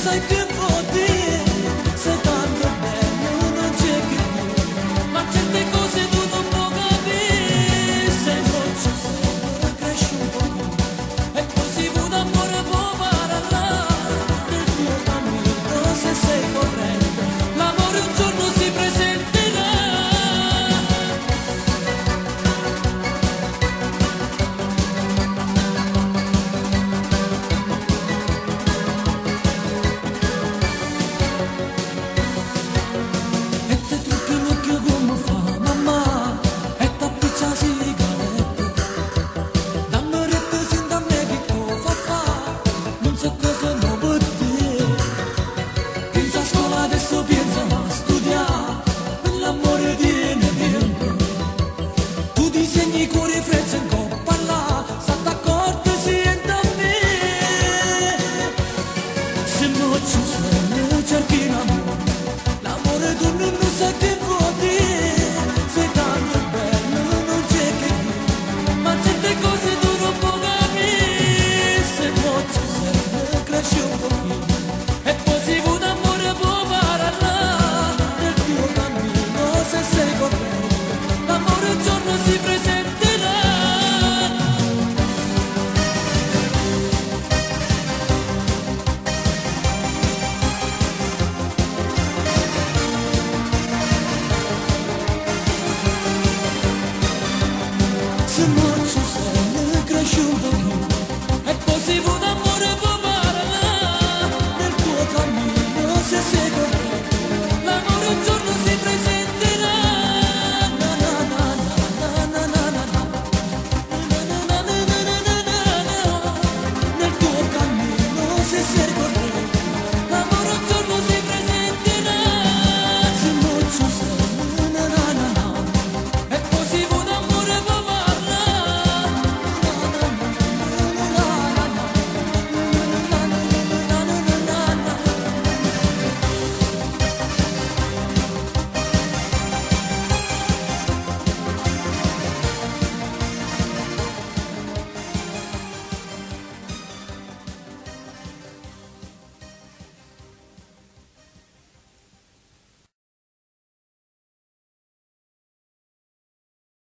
sai che vuol dire, sei tanto bello, non c'è che dire, ma certe cose tu non puoi capire, se non ci sei cresci un pochino, e poi si vuole amore può parlare, del tuo cammino se sei corretto, l'amore un giorno si presenterà. E te trucchi l'occhio come fa mamma, e t'appiccia la sigaretta. Dammi retta sin da me che tu fa fa, non so cosa non vuol dire. Pensa a scuola adesso pensa a studiare, per l'amore tiene tempo. Tu disegni cuori frecce in coppa là, state accorte siente a me. Se non ci sei, cerchi l'amore, l'amore tu non sai che vuol dire, sei tanto bello, non c'è che dire, ma certe cose tu non puoi capire, se non ci sei, cresci un pochino,